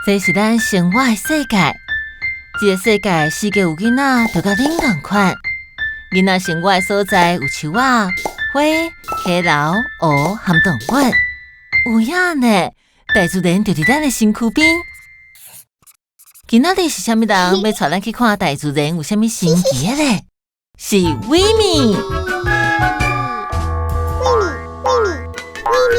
這是咱生活的世界，這个世界四界有囡仔，就佮恁仝款。囡仔生活的所在有樹仔、花、溪流、湖含動物。有影呢，大自然就佇咱的身軀邊。今仔日是啥物人欲帶咱去看大自然有啥物神奇的咧？是維米。維米，維米，維米。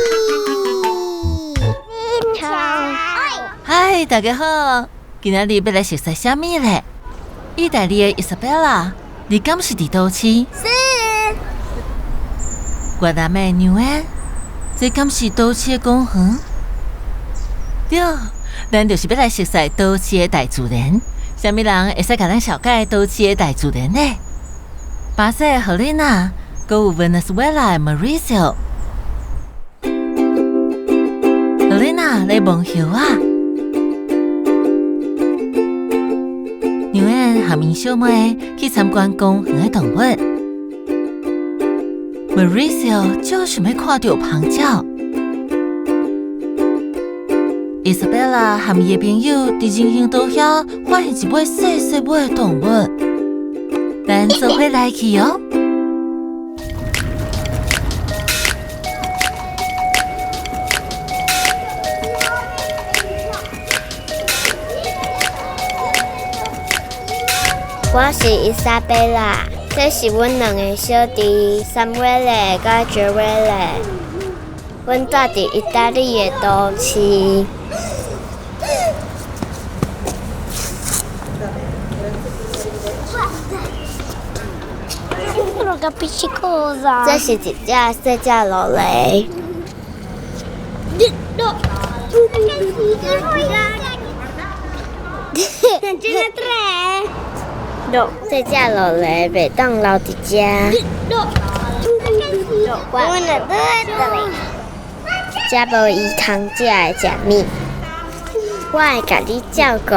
嗨，大家好！今仔日欲來熟似啥物咧？義大利的伊莎貝拉，你敢是佇都市？是。越南的牛安，這敢是都市的公園？對，咱就是欲來熟似都市的大自然。啥物人會使共咱紹介都市的大自然呢？巴西的何麗娜，閣有委內瑞拉的 Mauricio。何麗娜咧摸葉仔，牛安和𪜶小妹去參觀公園的動物。Mauricio 就想欲看著蜂鳥。伊莎貝拉和伊的朋友佇人行道遐發現一尾細細尾的動物。咱做伙來去哦。我是伊莎貝拉，這是阮兩个小弟三威勒佮傑威勒。阮住佇義大利的都市。這是一隻細隻鱸鱬。這隻鱸鱬袂當留佇遮。這無伊通食的食物，我會共你照顧。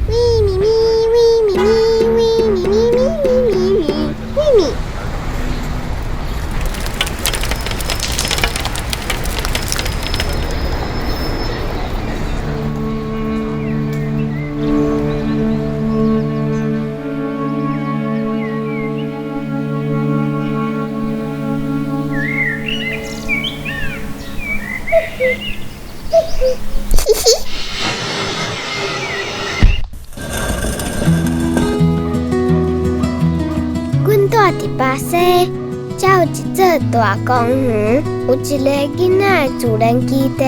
咪咪咪咪咪咪咪咪咪咪咪咪。嘻嘻。阮住佇巴西，遮有一座大公園，有一个囡仔的自然基地。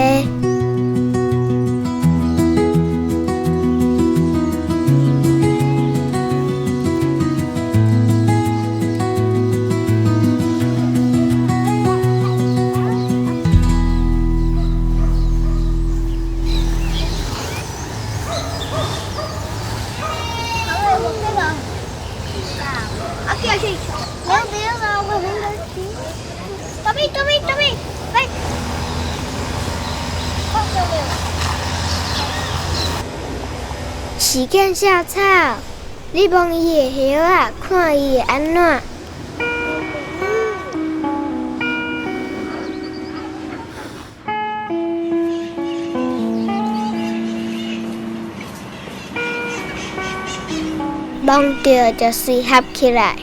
是見小草，你摸伊的葉仔，看伊會按怎？摸著就隨合起來。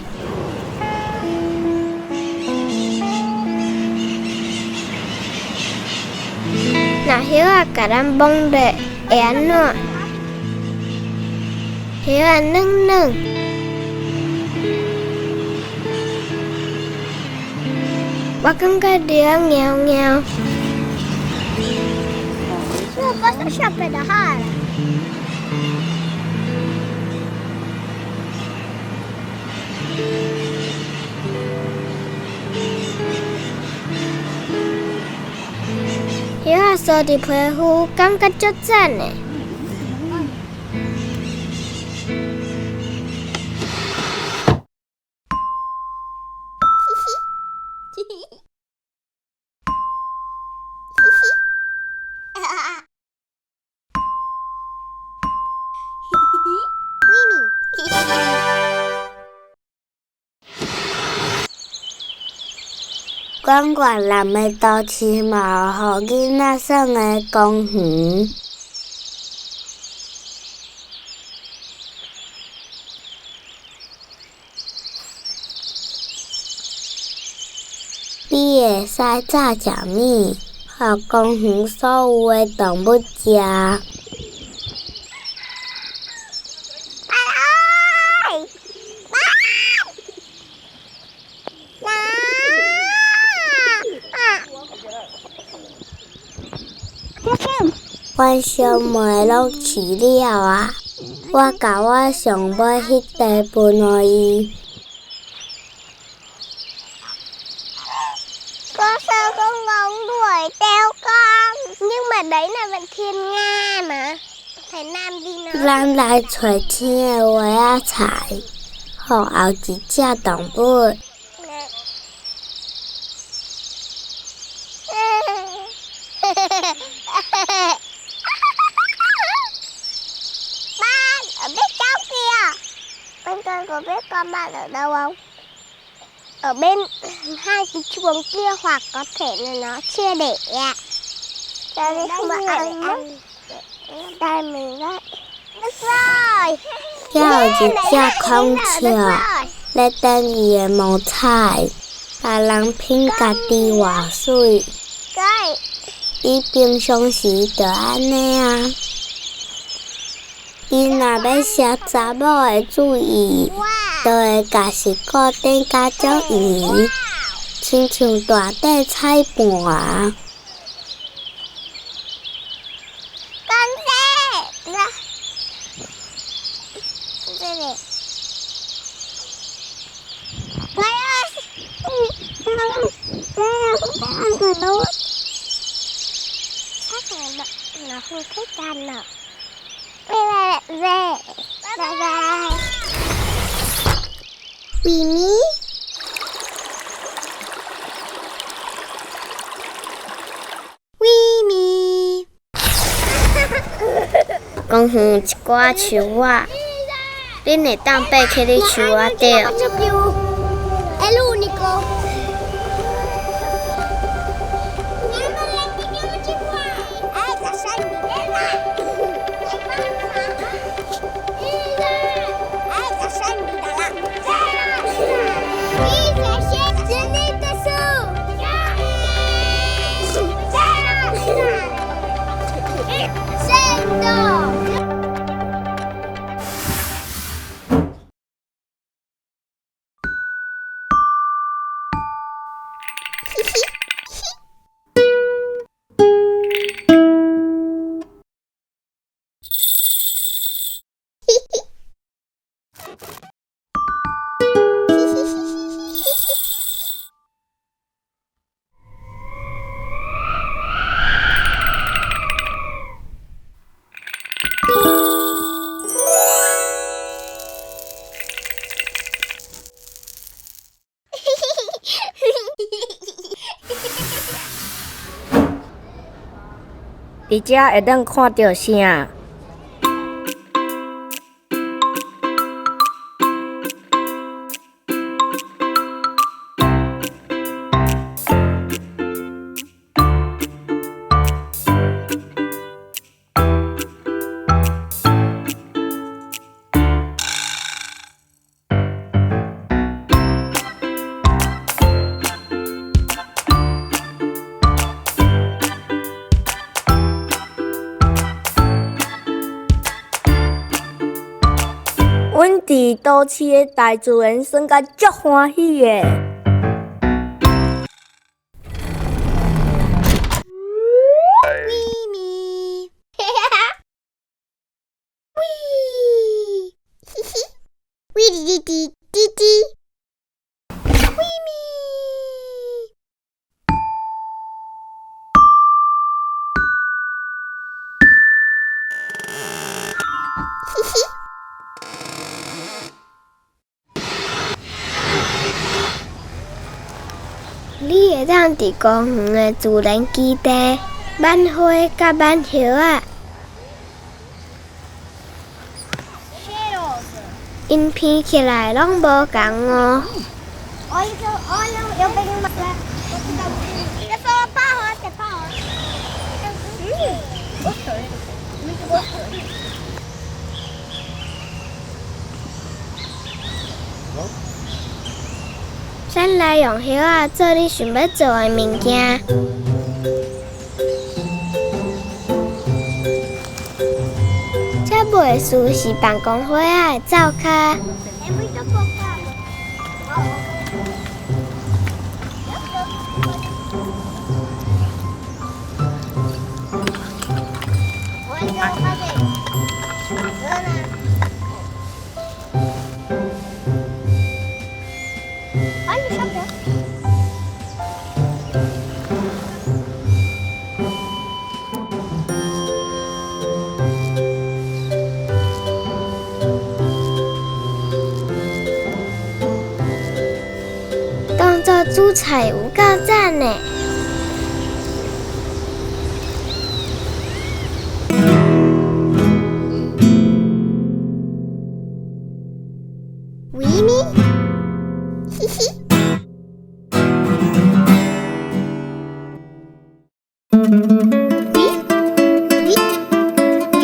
若若葉仔共咱摸咧，會按怎？葉仔軟軟。我感覺葉仔硬硬。葉仔酥佇皮膚，感覺足讚的。阮越南的都市嘛有予囡仔耍的公園。你會使炸食物，予公園所有的動物食。阮小妹攏飼了啊！我共我上尾彼塊分予伊。 Cô sao con con đuổi theo con? Nhưng mà đấy là bạn Thiên Nga mà. Phải làm gì nữa? 咱來揣青的萵仔菜，予後一隻動物。 Bạn ở bên trong kìa. Bên tôi có biết con bạn ở đâu không? Ở bên hai cái chuồng kia hoặc có thể là nó chưa đẻ. Cho nên không ai ăn. Đây mình đấy. Được rồi. 遐有一隻孔雀咧等伊的毛菜，共人品家己偌媠。伊平常時就按呢啊。伊若欲捎查某的注意，就會共食鼓頂加足圓，親像大地彩盤。 Nó không thích ăn đâu. Bye bye. Bye bye. Winnie. Winnie. 公園一寡樹仔，恁會當爬去咧樹仔頂。 El único. 佇遮會當看著啥？阮佇都市的大自然耍甲足歡喜的。咪咪，喂，嘻嘻，喂滴滴滴滴，咪咪。嘻嘻。你會當佇公園的自然基地挽花佮挽葉仔，𪜶闻起來攏無仝哦。咱來用葉仔做你想欲做的物件。這袂輸是辦公花仔的灶跤。當作煮菜有夠讚的。咪咪，嘻嘻。喂喂喂，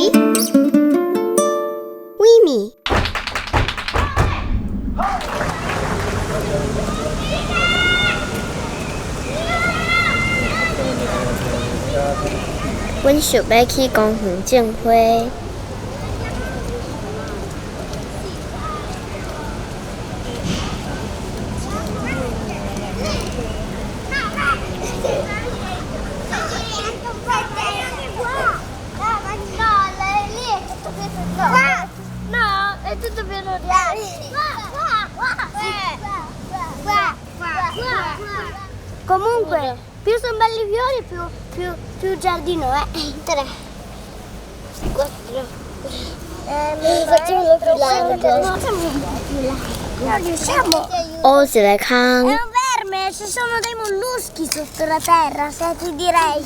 咪咪。阮想欲去公園種花。 Comunque, più sono belli i fiori, più giardino è. 3, 4. Facciamolo più largo. Facciamo un po' più largo. Non riusciamo. 挖一个空。 È un verme, ci sono dei molluschi sotto la terra, se ti direi.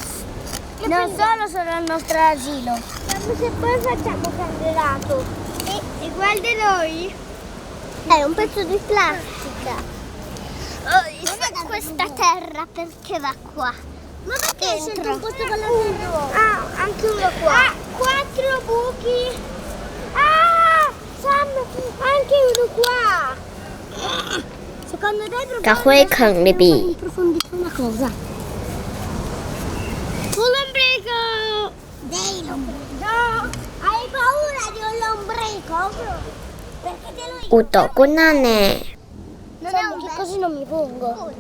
Non solo sono al nostro asilo. Ma se poi facciamo campionato. E guarda noi. È un pezzo di plastica. Oh, questa terra perché va qua? Ma perché sento un posto con la Ah, anche uno qua. Ah, 4 buchi. Ah, Sam, anche uno qua. Secondo te 共花囥入去。 In profondità una cosa. Un lombrico! Dei lombrico. No, hai paura di un lombrico? Perché te lo 有杜菌仔呢。 Non che così non mi pongo.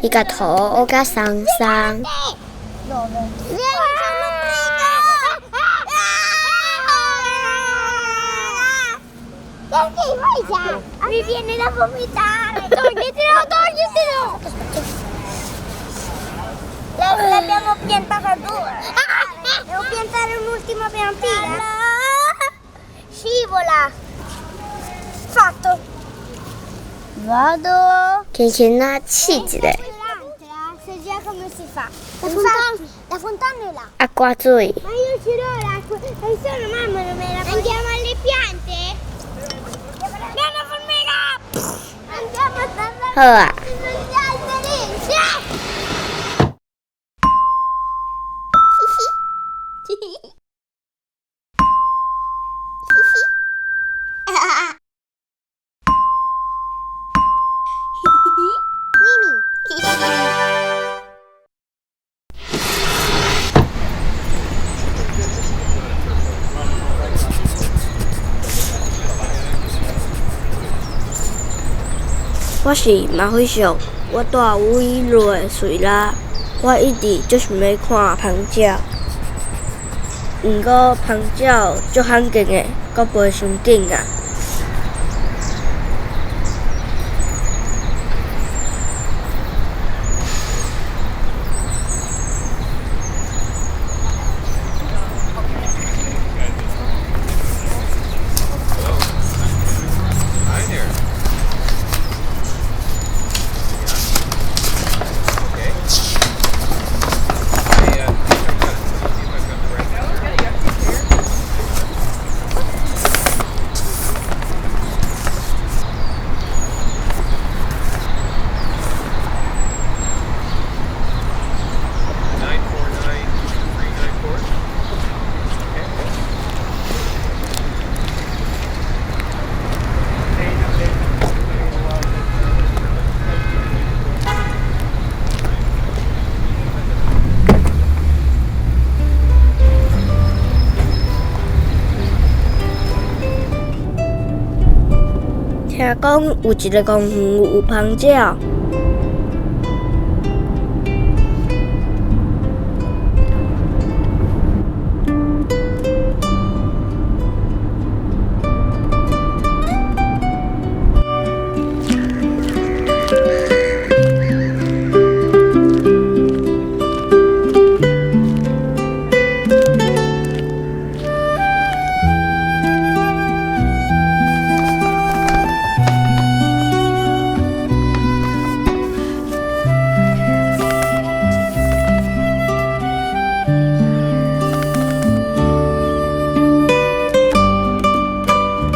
伊共土挖甲鬆鬆。 Dove? Vieni, c'è un lombrico! Perché fai già? Mi viene da vomitare! Toglitelo, toglitelo! L'abbiamo piantata due! Devo piantare un'ultima piantina! Scivola! Fatto! Vado! 輕輕仔試一下。 Sai già come si fa? La fontana è là. 啊，灌水。 Ma io ce l'ho l'acqua. E solo mamma non me la. Andiamo alle piante? Vieni formica! Andiamo a salvare 好啊。 gli alberi! Sì! Mimi. 我是馬輝秀，我住委內瑞拉。我一直足想欲看蜂鳥，毋過蜂鳥足罕見的，閣飛傷緊啊！聽講有一个公園有蜂鳥。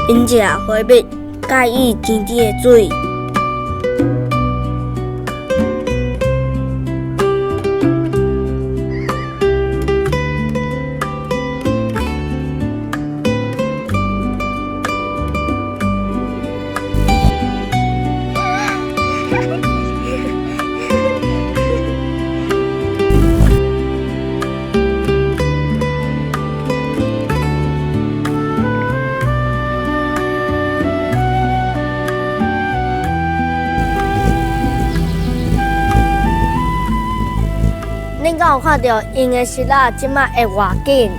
𪜶食花蜜，佮意甜甜的水。恁敢有看著𪜶的爍爁這擺會偌緊？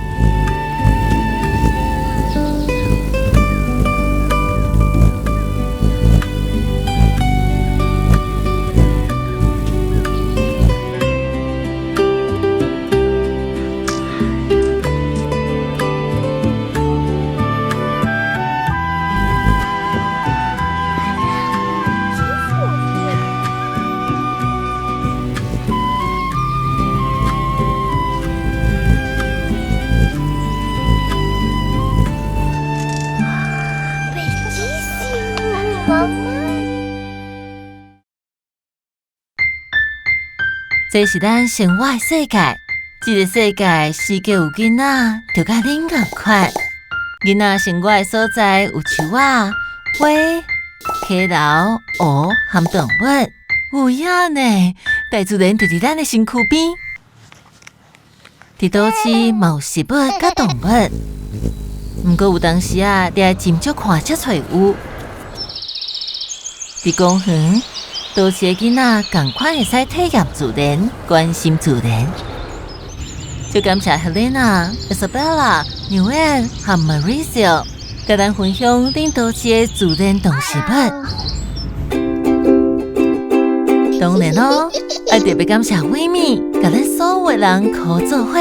這是咱生活的世界，這个世界四界有囡仔，就佮恁仝款。囡仔生活的所在有樹仔、花、溪流、湖和動物。有影呢，大自然就佇咱的身軀邊。佇都市嘛有食物佮動物，毋過有當時啊，你愛斟酌看才揣有。佇公園，都市的囡仔仝款會使體驗自然，關心自然。就感謝 Helena、Isabella、Nguyen 和 Mauricio，佮咱分享恁都市的自然動植物。當然囉，愛特別感謝維米，共咱所有的人靠做伙。